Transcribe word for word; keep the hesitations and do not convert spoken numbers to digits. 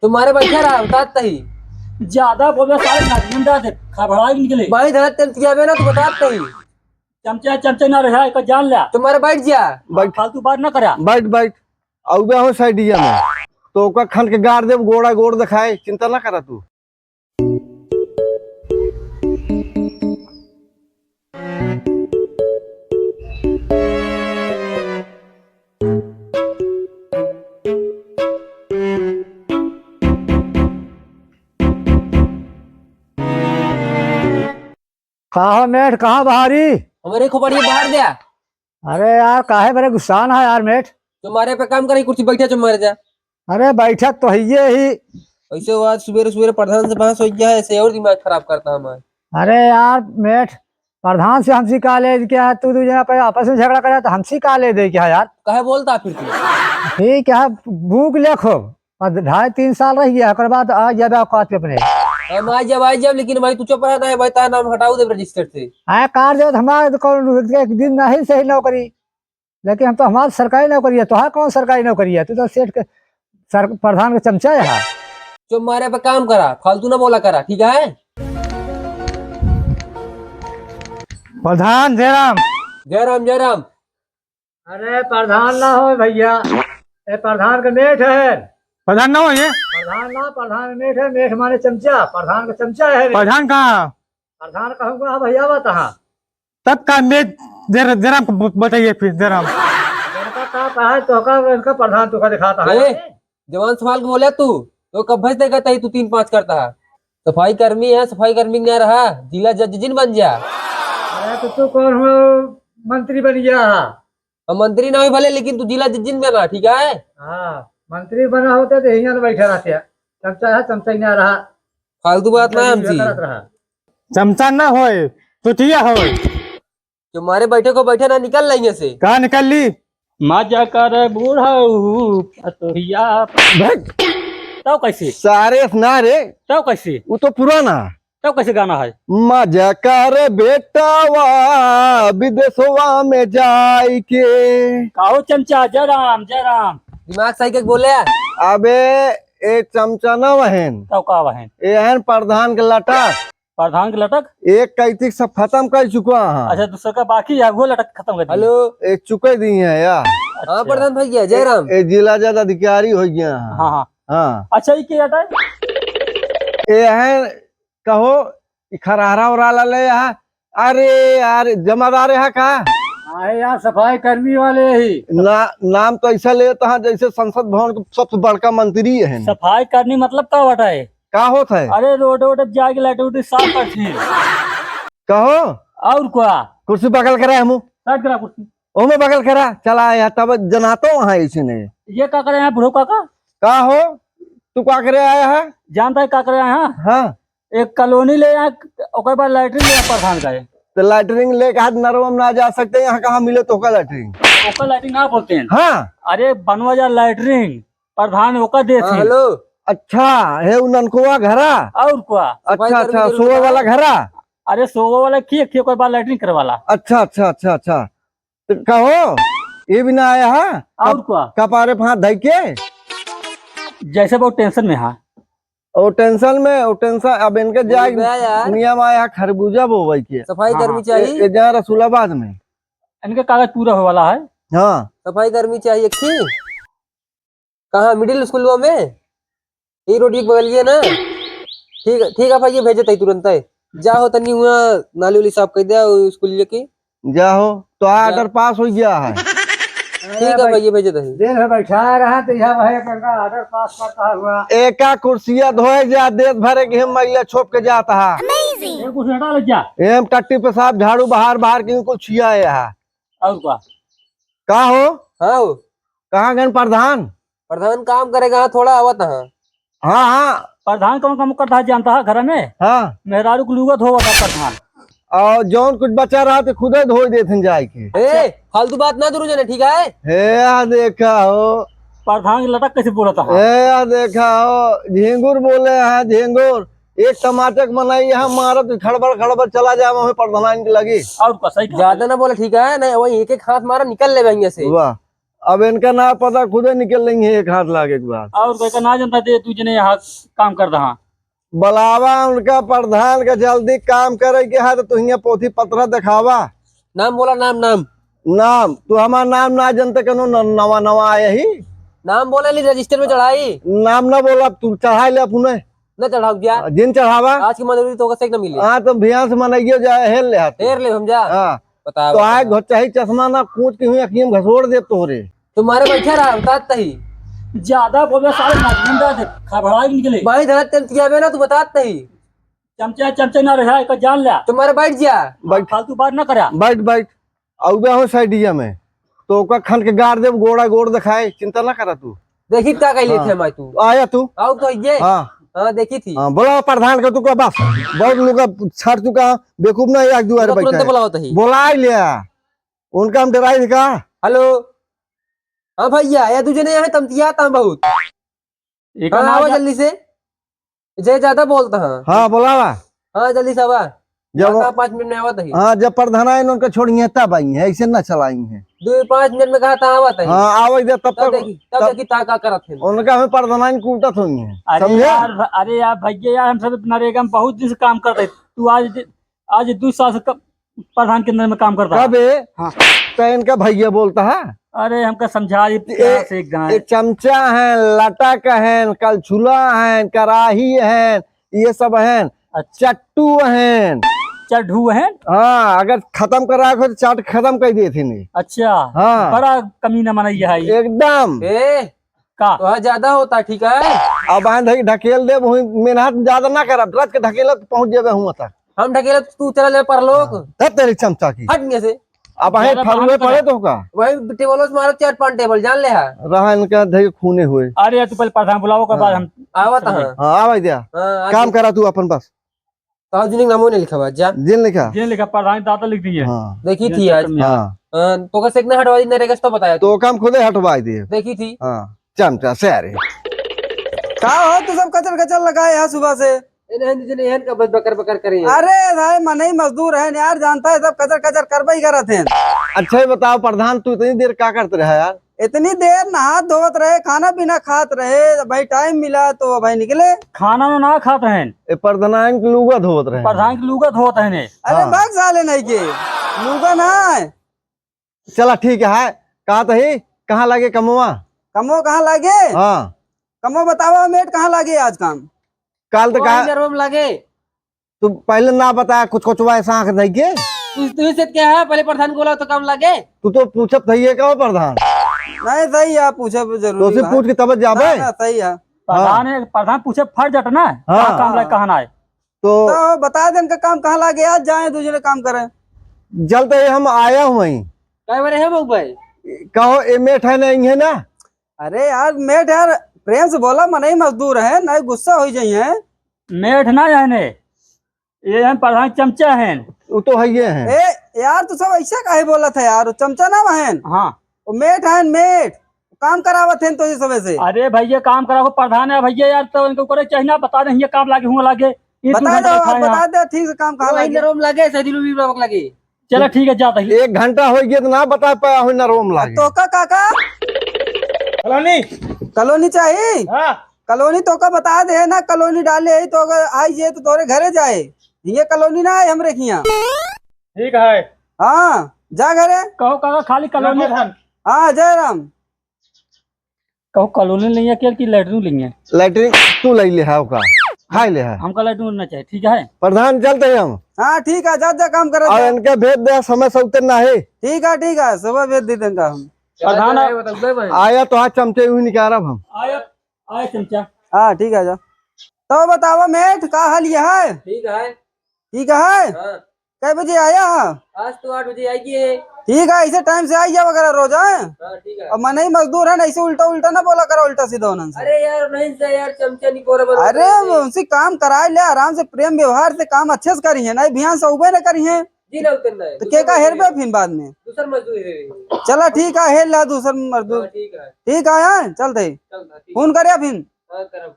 तुम्हारे बैठा रहा, बतात तही। ज्यादा बोले साले, नाक में डाल दे, खबड़ा के निकले। भाई, धरत तेल तियाबे ना, तू बतात तही। चमचा, चमचा ना रहा, एक जान ला। तुम्हारे बैठ जा। बैठ। फालतू बात ना करा। बैठ, बैठ। अउबे हो साइडिया में। तो ओका खन के गाड़ देब, गोड़ा गोड़ देखाए, चिंता ना करा तू। का हो मेठ, कहाँ बहारी? हमरे खोपड़िया बहार द्या। अरे यार, काहे बड़े गुस्सान है यार मेठ? तुम्हारे पे काम करे, कुर्सी बैठा, तुम्हारे जा। अरे बैठा तो हइये ही। ऐसे वो आज सुबेरे सुबेरे प्रधान से बहस होइ गया है, ऐसे और दिमाग खराब करता हमार। अरे यार मेठ, प्रधान से हमसे का ले क्या है? तू दू जना पे आपस में झगड़ा करे तो हमसे का ले दे क्या है यार? काहे बोलता फिर तू? ठीक है, भूख ले खूब। अब ढाई तीन साल रह गया, ओकर बाद आ जाबे औकात पे अपने। हम आ जाब, आ जाब, लेकिन भाई तू चुप रहा ना है भाई, तार नाम हटाऊ देब रजिस्टर से। आए कार देवत हमारे तो कौन एक दिन नहीं सही नौकरी, लेकिन हम तो हमार सरकारी नौकरी है, तोहार कौन सरकारी नौकरी है? तू तो सेठ के सर, प्रधान के चमचा है। चुप मारे पे काम करा, फालतू ना बोला करा, ठीक है? प्रधान जयराम। जयराम, जयराम। अरे प्रधान ना हो भैया, ए प्रधान के मेठ है। प्रधान ना हो ये? प्रधान ना, प्रधान मेठ है, मेठ माने चमचा, प्रधान का चमचा है। प्रधान कहाँ? प्रधान कहूँगा हाँ भैया बता। तब का मेठ जय-, जयराम को ब-, बताइए फिर जयराम। इनका का कहा है, तो का इनका प्रधान तो का दिखाता है। ए, जवान संभाल के बोले तू, तो कब भज देगा तही तू तीन पाँच करता है। सफाई कर्मी है, सफाई कर्मी नहीं रहा, जिला जज जिन बन जा। अरे तो तू कौन हो मंत्री बन गया है? हम मंत्री ना होई भले, लेकिन तू जिला जज जिन बना, ठीक है? हाँ, मंत्री बना होते तो हियाँ न बैठे रहते। चमचा है, चमचा ही ना रहा। फालतू बात ना चमचा ही हमसे। करत रहा। चमचा ना होए, चुतिया होए। जो मारे बैठे को बैठे ना, निकल लेंगे से। कहाँ निकल ली? मजा कर बूढ़ऊ पतोहिया। भाग। तब कैसे? सारे ना रे। तब कैसे? वो तो पुराना। तब कैसे गाना है? मजा कर बेटावा विदेशवा में जाई के। काहो चमचा, जय राम, जय राम। दिमाग सही के बोले। अबे, ए चमचा ना वहन। तब का वहन? ए हन प्रधान के लटक। प्रधान के लटक? एक कैतिक सब खत्म कर चुका है। अच्छा, दूसरा का बाकी है, वो लटक खत्म कर दिया। हेलो। ए चुके दी है यार। अच्छा। हाँ, प्रधान भैया, जय राम। ए, ए जिला जज अधिकारी हो गया है। हाँ, हाँ। हाँ। अच्छा, ये क्या है? ए है, कहो, ई खरहरा उराला ले यहाँ। अरे यार, जमादार यहाँ का? अरे यार, सफाई कर्मी वाले ही। ना, नाम तो ऐसा लेता है जैसे संसद भवन के सबसे बड़का मंत्री है। सफाई कर्मी मतलब का होता है? का होत है? अरे रोड वोड जाके लाइट उट साफ करती है। कहो? और क्या? कुर्सी बगल करा हमू। साइड करा कुर्सी। ओमे बगल करा, चला आया, तब जनातो वहाँ ऐसे नहीं। ये का करे हैं बुढ़ऊ काका? का हो? तू का करे आया है? जानता है का करे आया है? हाँ। एक कॉलोनी ले आया, ओकर बाद लैट्रिन ले आया प्रधान का है। तो लैट्रिन लेके हाथ नरवा में ना जा सकते, यहाँ कहाँ मिले तो का लैट्रिन? ओकर लैट्रिन ना बोलते हैं। हाँ। अरे बनवा जा लैट्रिन, प्रधान ओकर देत हाँ, है। हेलो। अच्छा, है उ ननकुआ घरा? और का? अच्छा, सफाई कर्मी अच्छा, जरूर सोए बताओ। वाला घरा? अरे सोए वाला की, की ओकर बाद लैट्रिन करे वाला। अच्छा, अच्छा, अच्छा, अच्छा। तो कहो, ये भी ना आया है? और कप-, का? कपारे पे हाथ धइ के? जैसे बहुत टेंशन में है। ओ टेंशन में, ओ टेंशन, अब इनके जाए बोल बे यार। दुनिया में आया खरबूजा बोवे के। सफाई हाँ, कर्मी हाँ। चाहिए। ए, ए जहाँ रसूलाबाद में। इनके कागज पूरा होए वाला है। हाँ। सफाई कर्मी चाहिए, ठीक? कहाँ, मिडिल स्कूलवा में? ई रोड के बगलिए ना? ठीक, ठीक है भैया, भेजे तई तुरंत है। जा हो तनी हुआ नाली उली साफ कर दे स्कूलिया की। जा हो, तो जा। ऑर्डर पास हो गया है। ठीक है भैया, भेजे तई। दिन भर बैठा रहा तो यह भाई करका ऑर्डर पास करता हुआ। एका कुर्सिया धोए जा, देश भरे के हम मैया छोप के जाता है। ये कुछ हटा ले जा। एम टट्टी पेशाब झाड़ू बाहर बाहर के कुछ छिया है। और का? का हो? हाँ हो। कहाँ गन प्रधान? प्रधान काम करेगा, हाँ, थोड़ा आवत हाँ। हाँ, हाँ। प्रधान कौन काम करता है जानता है घर में? हाँ। मेहरारू को लुगा धोवत है प्रधान। और जौन कुछ बचा रहा तो खुदे धोई देत हैं जाए के। ए, फालतू बात ना दुनू जने, ठीक है? हे, आ देखा हो। प्रधान के लटक कैसे बोलता है? हे, आ देखा हो, झिंगुर बोले हैं, झिंगुर। एक टमाटर के मनई यहाँ मारत खड़बड़ खड़बड़ चला जाए, वहीं प्रधान के लगी। और का सही कहा। ज्यादा ना बोले, ठीक है? नहीं, वही एक एक हाथ मारा, निकल ले बहिया से। वाह। अब इनका ना पता, खुदे निकल लेंगे एक हाथ लागे के बाद। और कोई का ना जनता दे, तू जने यहाँ काम कर रहा। बुलावा उनका प्रधान का, जल्दी काम करे के है तो तुहिया पोथी पत्रा दिखावा। नाम बोला, नाम, नाम। नाम? तू हमार नाम ना जनते, कनो न-, नवा नवा आया ही। नाम बोला ली, रजिस्टर में चढ़ाई। नाम ना बोला, तू चढ़ाई ले अपने। न चढ़ाऊ जा। जिन चढ़ावा। आज की मजदूरी तो कसे न मिले। हाँ, तो भियान से मनइयो जाए, हेर ले हाथ। हेर ले हम जा। हाँ। बताओ, तो आए बताओ। घ-, चाहे चश्मा ना कूच के हुई अखियम घसोड़ दे तोरे। तुम्हारे बैठा रहा, बतात तही। ज्यादा बोले साले, माध्यम दा दे, खबड़ा के निकले। भाई धरत तेल किया बे ना, तू बतात तही। चमचा, चमचा ना रहा, एक जान ल्या। तुम्हारे बैठ जा। बैठ। फालतू बात ना करा। बैठ, बैठ। अउबे हो साइडिया में, तो ओका खन के गाड़ देब, गोड़ा गोड़ दिखाए, चिंता ना करा तू। देखी का कह लेते हाँ। हैं भाई तू। आया तू। आओ तो ये। हाँ। हाँ, देखी थी। हाँ, बोला प्रधान का तू का बस, बहुत लोग छाड़ चुका, बेवकूफ ना, एक दुआरे तुरंत बैठा है। बुलाओ तो ही। बुला लिया, उनका हम डराई थी का? हेलो। हाँ भैया, ये दू जने यहाँ तमतियात हैं बहुत। एक हाँ, ना आवा जा- जल्दी से। जय ज्यादा बोलता है। हाँ, बोलावा। हाँ, जल्दी से आवा। जब आता, पाँच मिनट में आवत ही। हाँ, जब प्रधान आए न उनका छोड़िए तब आई है, ऐसे ना चलाई है। दो पाँच मिनट में कहा था आवत ही। हाँ, आवे दे तब तब तक, देखी, तब तब देखी ता का करत है। उनका हमें प्रधान कूटत होई है। अरे समझे? यार, अरे यार भैया यार, हम सब नरेगा में बहुत दिन से काम करते हैं। तू आज आज दो साल से क-, प्रधान के अंदर में काम करता है। कबे? हाँ। तो इनका भैया बोलता है? अरे हमका समझा दी ए-, प्यार से एक गाय। ए चमचा है, लटक है, कलछुला है, कराही है, ये सब है। अच्छा। चट्टू है। चढ़ू है? हाँ, अगर खत्म करा हो तो चाट खत्म कर दिए थे नहीं। अच्छा। हाँ। बड़ा कमीना मनई है ये। एकदम। ए, का? तो ज्यादा होता, ठीक है? अब आए धई ढकेल देब, हुई मेहनत ज्यादा ना करब, रच के ढकेलब तो पहुंच जेबे हुआ तक। हम ढकेलब, तू चला जाए परलोक। हाँ, तब तेरी चमचा की। हट यहाँ से। अब आए ज्यादा फरुए बहाना पड़े करा। तो का? वही टेबलों से मारो चार पांच टेबल, जान ले हा। रहा इनका धई खूने हुए। अरे यार, तू पहले प्रधान बुलाओ, ओकर बाद हाँ। हम आवत समझे। हाँ। हाँ, आवा दिया। हाँ, आ काम जा। करा तू अपन बस। तो जिन नामो नहीं लिखा बा, जा। जिन लिखा। जिन लिखा, प्रधान दादा लिख दिए। हाँ। देखी जिन थी आज। चक्कर में हाँ। हाँ, तो का सेक ना हटवा दी, नरेगा से तो बताया तू। तो काम खुदे हटवा दिए। देखी थी। हाँ, चमचा से अरे। का हो तू सब कचर कचर लगाए यहाँ सुबह से? ए, नहीं, नहीं, नहीं, इहन का बस बकर बकर करे हैं। अरे भाई, मनई मजदूर हैं यार, जानता है सब कचर कचर करबे ही करत हैं। अच्छा ही बताओ प्रधान, तू इतनी देर का करते रहा यार? इतनी देर नहात धोवत रहे, खाना पीना खात रहे, भाई टाइम मिला तो भाई निकले। खाना ना, ना खात रहेन। ए, प्रधान के लुगा धोवत रहे। प्रधान के लुगा धोवत रहेन। अरे हाँ। भाग साले नहीं के, लुगा ना है। चला ठीक है, कहा तो ही, कहाँ लागे कमवा? कमवा कहाँ लागे? हाँ। कमवा बतावा, मेट कहाँ लागे आज काम? काल तो कहाँ कहा इंदरवा में लागे? तू पहले ना बताया, कुछ कुछ वैसा आंख नहीं के। तू, तू से क्या है, पहले प्रधान को बोला तो काम लागे। तू तो पूछत है ये का प्रधान? नहीं, सही है, पूछे भी जरूरी तो उसे है। पूछ के तब जाबे। ना, ना, सही है। प्रधान हाँ। है, प्रधान पूछे फट जट ना, हाँ। कहाँ काम लागे, कहाँ ना आए। तो तो बता देन का काम कहाँ लागे, आज जाए दूसरे काम करे। जल तो ये हम आया हूँ वहीं। काय बरे है बउआ भाई? कहो, ए मेठ है नहीं है ना? अरे यार, मेठ यार, प्रेम से बोला, मनई मजदूर है, नहीं गुस्सा हो जाइए। मेठ ना है ने, ये हम प्रधान चमचा हैं। वो तो है ये हैं। ए यार, तू सब ऐसा काहे बोलत है यार, वो चमचा ना बहन। हाँ। वो मेठ है, मेठ, काम करावत हैं तो ये सबे से। अरे भैया, काम कराओ, प्रधान है भैया यार, तो इनको करे चाहिए ना, बता दे, ये काम लागे, हुआ लागे, ये दू बता घंटा दो, बैठा है बता यहाँ। दे, ठीक से काम कहाँ वही लागे? नरोम लागे, सैदिल उबी बाबा लागे। चला ठीक है, जाता ही। एक घंटा हो गया तो ना बता पाया हो, नरोम लागे। तो का काका? कॉलोनी। कॉलोनी चाहिए? हाँ। कॉलोनी तो का बता दे ना, कॉलोनी डाले ही तो अगर आई जाए तो तोरे घरे जाए। ये कॉलोनी ना है हमरे खिया। ठीक है। हाँ, जा घरे। कहो काका, खाली कॉलोनी। जय प्रधान। हाँ, जय राम। कहो कॉलोनी लेंगे क्या कि लैट्रिन लेंगे? लैट्रिन तू ले ले, हाँ, का? हाय ले, हाँ। हमका लैट्रिन ना चाहिए, ठीक है? प्रधान, चलते हैं हम। हाँ, ठीक है, जा, जा, काम करो, और जा। इनके भेज दे, समय से उतर ना है। ठीक है, ठीक है, सुबह भेज दे देंगे हम। प्रधान, चला, चला, आया तो हाथ चमचे हुए निकालब हम। आया, आया चमचा। हाँ, ठीक है, जा। तो बतावा मेठ, का हाल ये है? ठीक है। ठीक है? हाँ। कै बजे आया है? आज तो आठ बजे आएगी है। ठीक है, ऐसे टाइम से आई जावा करा रोज, हैं? हाँ, ठीक है। अब मनई मजदूर है ना, ऐसे उल्टा उल्टा ना बोला करा, उल्टा सीधा उन्हन से। अरे यार, नहीं से यार, चमचा नहीं कोरा बना अरे, करते। उनसे काम कराए ले, आराम से प्रेम व्यवहार से काम अच्छे से करी है, नहीं भियान से उबे न करी है। जी ना उतरना है, तो दूसरा के का मजदूर हेरबे है। फिर बाद में? दूसर मजदूर है। चला ठीक है, हेर ला दूसर मजदूर। हाँ, ठीक है। ठीक है, हाँ, चलते ही। चल, हाँ, ठीक फोन है। करे फिर। हाँ, करब।